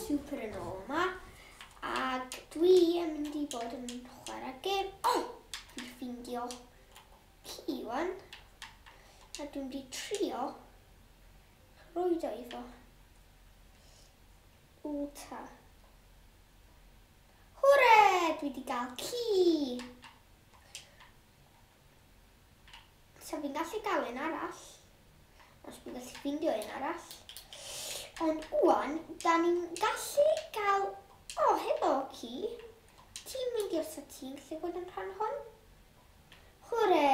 Super yn ôl yma. Ac dwi yn mynd i bod yn chwarae gêm. O! Oh, dwi'n ffeindio ci wan. A dwi'n mynd i trio rwydo i fo. Wta. Hwre! Dwi wedi gael ci! Sa fi'n gallu gael un arall. Os fi'n gallu ffeindio un arall. Ond wan, da ni'n gallu gael... O, oh, helo ci. Ti'n mynd i os ti'n gallu bod yn rhan hwn? Hwre!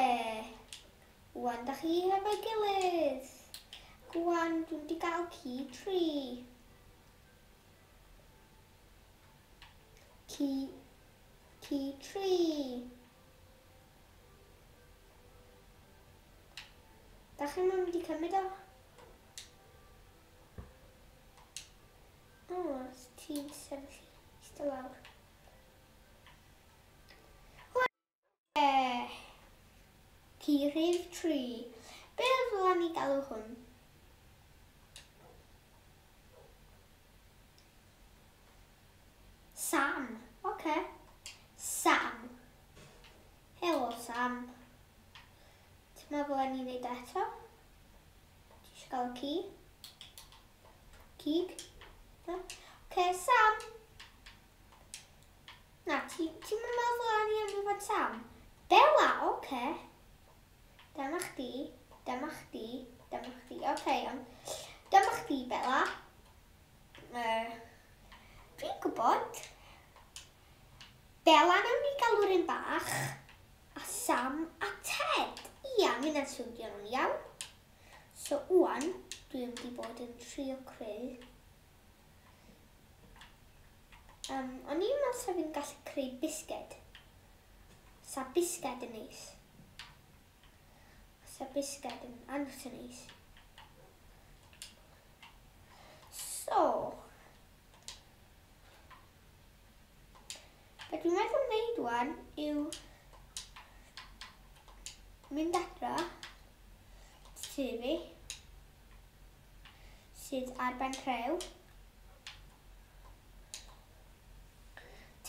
Wan, da chi hefo'i gilydd. Gwan, dwi'n di gael ci tri. Ci, ci tri. Da chi'n mynd i cymryd o? O, ti'n sefyll eistedd lawr. Hwre! Ci rhif 3. Be ddylen ni galw hwn? Sam. Oce. Okay. Sam. Helo, Sam. Ti'n meddwl ni'n neud eto? Ti eisiau gael ci? Cig? No? Oce, okay, Sam. Na, ti'n ti meddwl ni am fod Sam? Bella, oce. Okay. Dyma chdi, dyma chdi, dyma chdi. Oce, okay, iawn. Dyma chdi, Bella. Dwi'n gwybod. Bella nawn ni galw'r un bach. A Sam a Ted. Ia, mi hynna'n swnio nhw'n iawn. So, wan, dwi'n mynd i bod yn trio creu. O'n i'n meddwl sa fi'n gallu creu bisged. Sa bisged yn neis. Sa bisged yn anos yn neis. So, be dwi'n meddwl wneud wan yw mynd adra tŷ fi sydd ar ben rhew.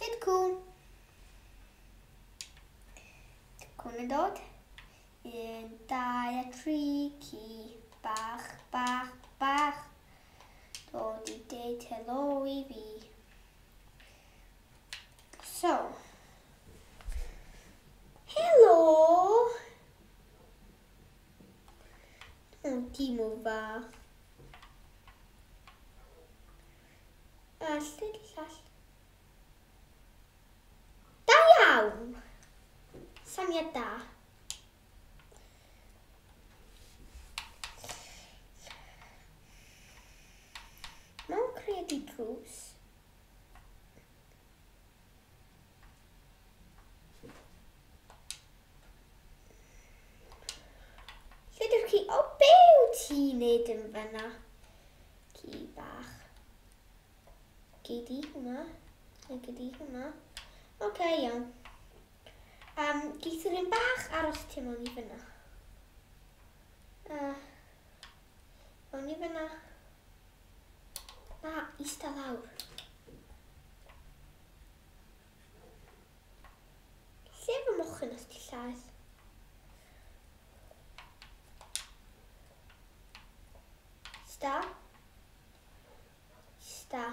Tyd cwn. Cwn yn dod. 1, 2 a 3, ci, bach, bach, bach. Dod i deud helo i fi. So, helo! O, ti mor fach. A lle di llall? Da iawn! Syniad da. Mae'n credu drws. Lle dych chi? O, be wyt ti'n neud yn fyna? Ci bach. Gei di hwnna. Neu gei di hwnna. Oce, okay, iawn. Geith yr un bach aros tu mewn i fyna. Mewn i fyna. Na, ista lawr. Lle fy mochyn os ti llaeth? Ista. Ista.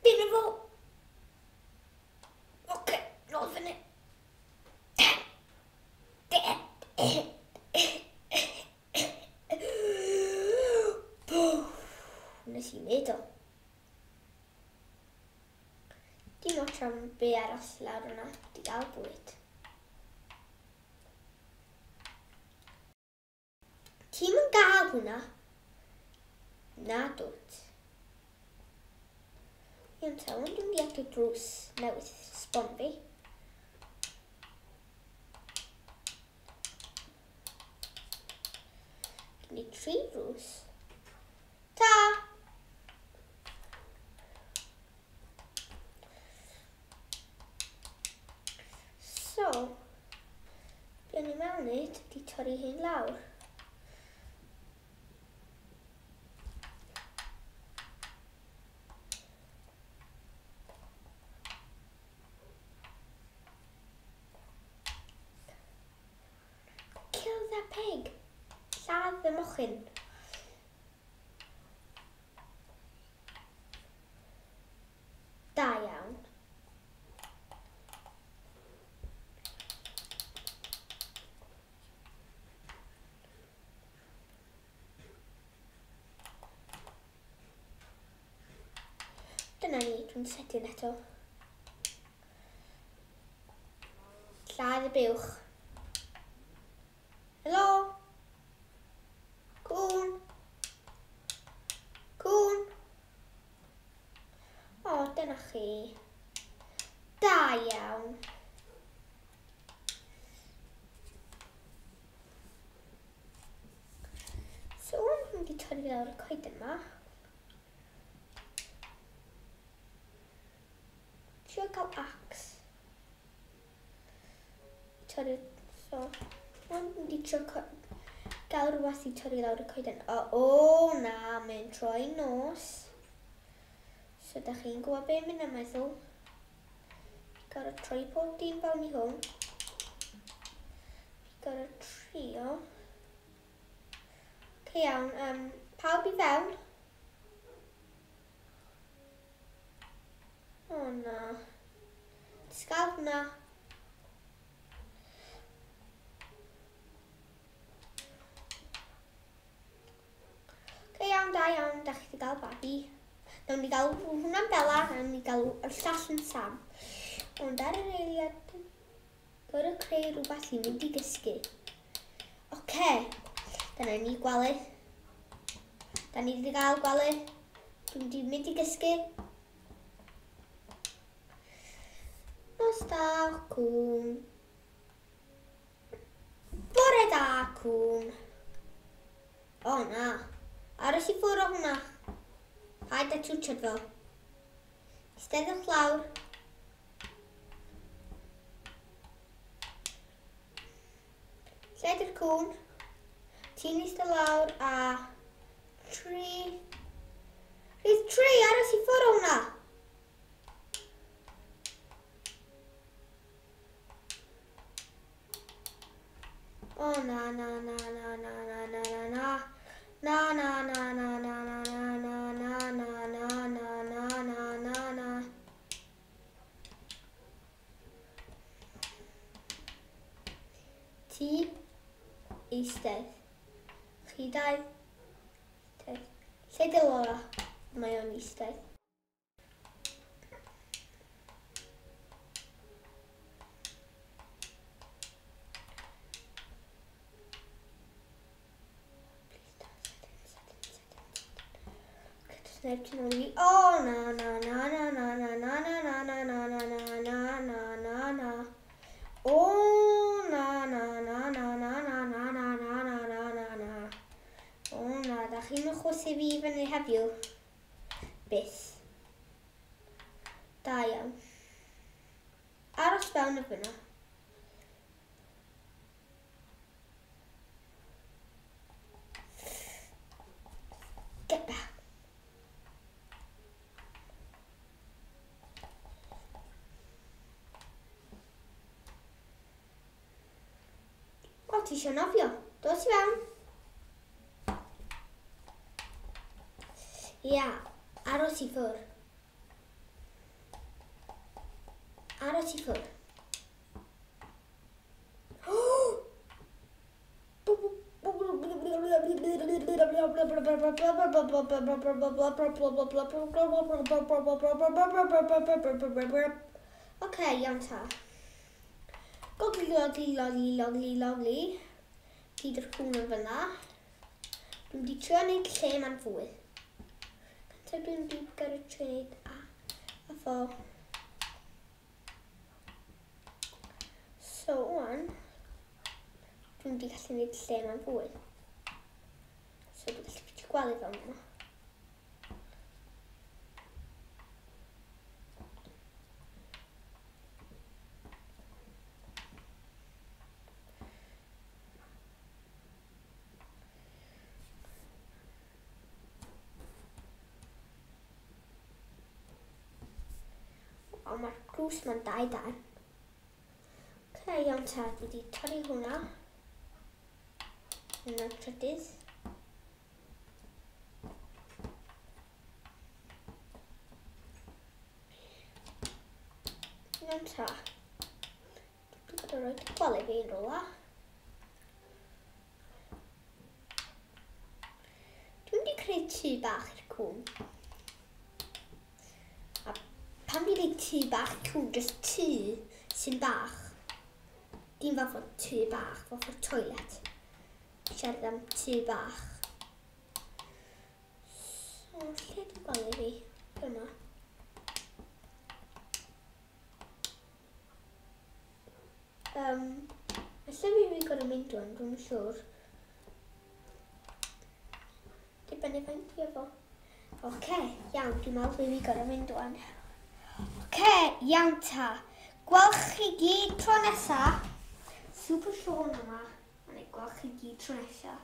Dyna fo! Oce, nôl fyny. Nes i wneud o. Dim ots am be aros lawr yna, di gael bwyd. Ti'm yn gael hwnna. Na dwt. Iawn ta, ond dwi'n di adio drws newydd sbon fi. Gen i tri drws. Ta! Be ni'n meddwl wneud ydy torri hyn lawr. Kill that pig. Lladd y mochyn. Da iawn. Dyna ni, dwi'n setio eto. Lladd y buwch. Helo? Cwn? Cwn? O, dyna chi. Da iawn. So, dwi'n mynd i torri lawr y coeden yma. Trio cael axe. Torri, so, dwi'n mynd i trio gael rhywbeth i torri lawr y coeden. O, o na, mae'n troi nos. So, da chi'n gwybod beth mynd yn meddwl. Gorau troi pob dim fewn i hwn. Gorau trio. Ok, iawn. Pawb i fewn. O na. Disgael hwnna. Ok, iawn, da iawn, da chi wedi gael babi. Nawn ni gael hwnna'n Bella, nawn ni gael y llall yn Sam. Ond ar yr eiliad, gorau creu rhywbeth i mynd i gysgu. Oce, dyna ni gwely. Da ni wedi gael gwely. Dwi'n mynd i mynd i gysgu. Nos da, cŵn. Bore da, cŵn. O na. Aros i ffwrdd o hwnna. Paid â twtsiad fo. Steddwch lawr. Lle ydy'r cŵn? Ti'n eistedd lawr a... Tri. Rhif tri, aros i ffwrdd o hwnna. O na na na na na na na na na. Na na na na na na na na na na na na na na na na. Ti eistedd. Chi dau eistedd. Lle di Laura? Mae o'n eistedd. Neb tu ôl i fi. O, na, na, na, na, na, na, na, na, na, na, na, na, na, na, na, na, na. O, na, na, na, na, na, na, na, na, na, na, na, na, na. O, na, da chi'n chwysu fi fyny heddiw. Byth. Da iawn. Aros fewn y fyna. Get back. O, ti eisiau nofio? Dos i fewn. Ia, aros i ffwrdd. Aros i ffwrdd. Oce, iawn ta. Gogli, logli, logli, logli, logli. Gyd yr cŵn yn fyna. Dwi'n di trio wneud lle ma'n fwy. Cyntaf dwi'n di gorau trio wneud a fo. So, wan, dwi'n di gallu wneud lle ma'n fwy. So, dwi'n gallu ffitio gwely fel yma. mae'r drws ma'n dau dan. Oce, iawn ta, dwi wedi torri hwnna. Hwnna'n trydydd. Iawn ta. Dwi'n gwybod rhoi gwely fi yn rhywle. Dwi'n mynd i creu tŷ bach i'r cwn. A pan dwi'n dweud tŷ bach cwn, jyst tŷ sy'n bach. Dim fath o tŷ bach, fath o toilet. Siarad am tŷ bach. So, lle dwi'n gwely fi? Dyma. Lle fi wedi gorau mynd wan, dwi'n siŵr. Dibynnu faint dwi efo. Oce, iawn, dwi'n meddwl fi wedi gorau mynd wan. Oce, iawn ta. Gwelch chi gyd tro nesa. Super Sean yma. Ond gwelch chi gyd tro nesa.